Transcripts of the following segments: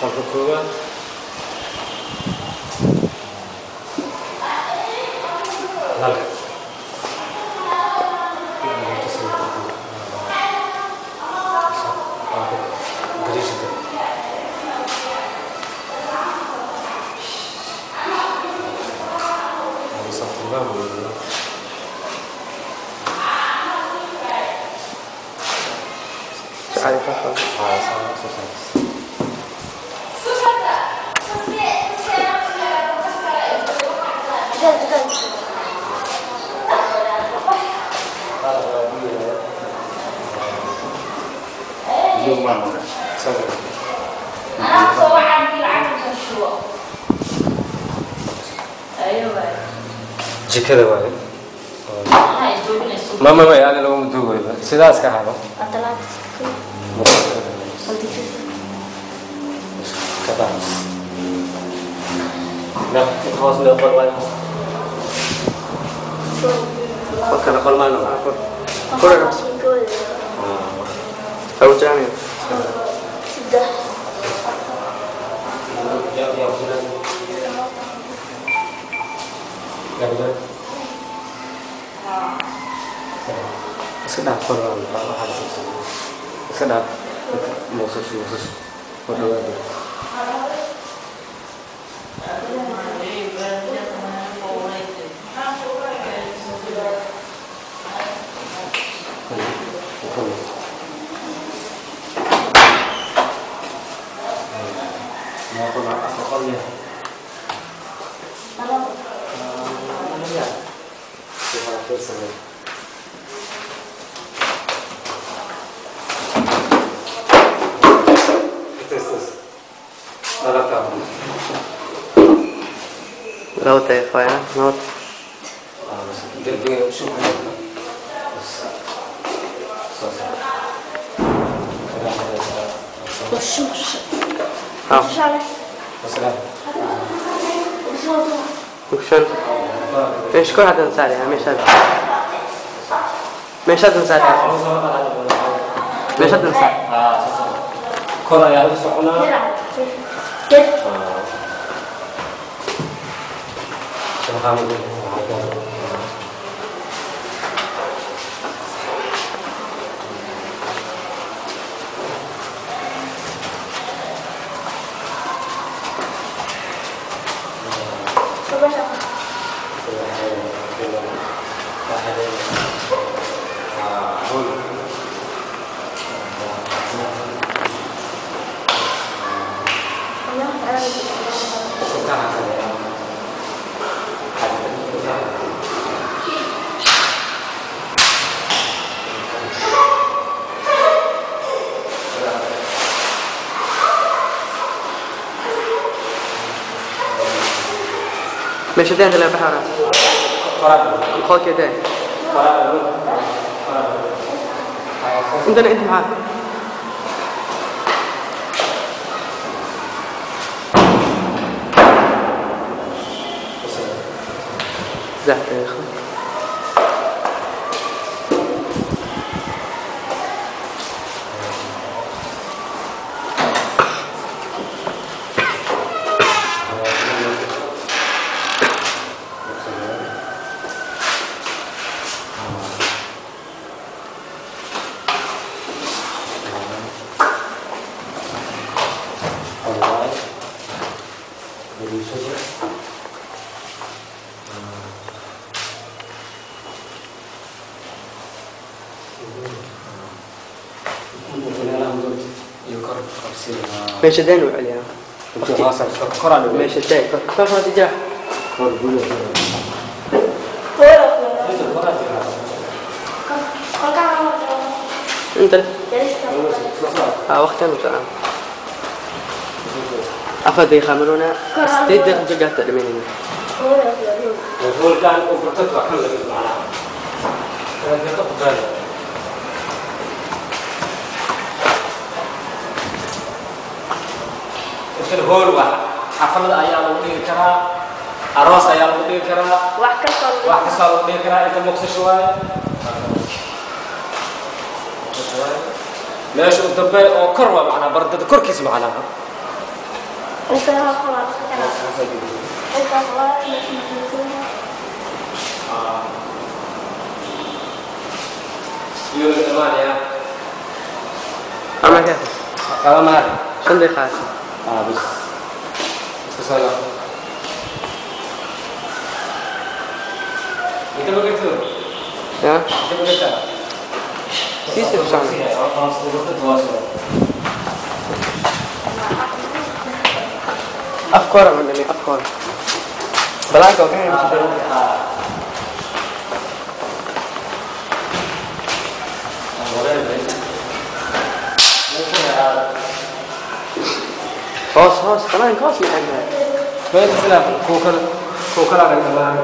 Qolka koowaad. Nalka. Dariishada. Jikada waaye. Ma yaani laguma duugayo, sidaas ka habo. Qolkana qol maano. Aw jaamic. Iska dhaaf kor, iska dhaaf muusas muusas ku dhawaada. Laba daqiiqo ya nabad. ايش كل حدا نسالي مش هذا مش هذا نسالي مش هذا نسالي. Kor ayaa lagu soconaa. Meesha deen la baxara. Qolka deen. انت معاك. زحت يا اخوي. ماشي دين وعليا. ماشي دين كيف ما تجاه. انت وقتها مثلا أفضل يخمرونا 6 دقائق تقريبا. هو كان وبرتطلع كل معناها. Hool wax xaflad ayaa lagu dhigi karaa, aroos ayaa lagu dhigi karaa, wax kasta lagu dhigi karaa. Inta muqdisho waaye meesha u dambe oo kor waa macnaa bardada korkiisa macnaha. شن دقيقة؟ بس بس انت ما قلت ها؟ انت ما قلت أفكار من اللي أفكار بلاك أوكي خلاص خلاص خلاص خلاص محمد بس لا كوكل كوكل على الكلام.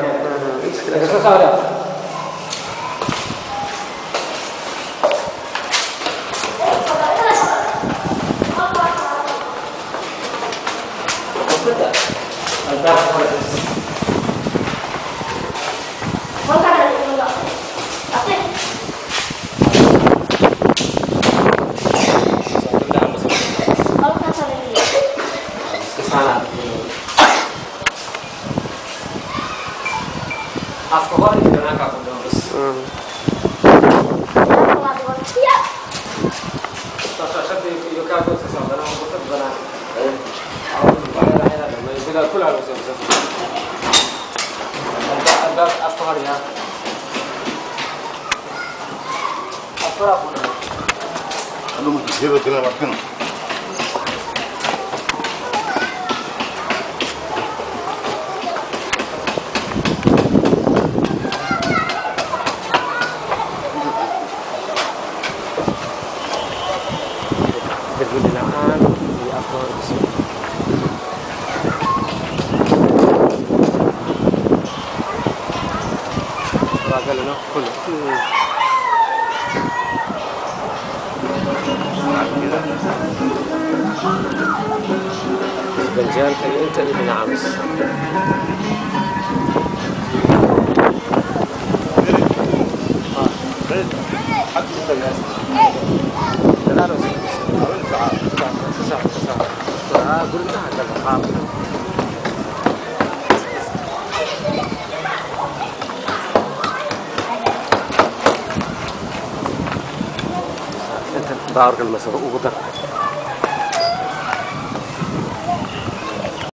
دارك المسار وقدر.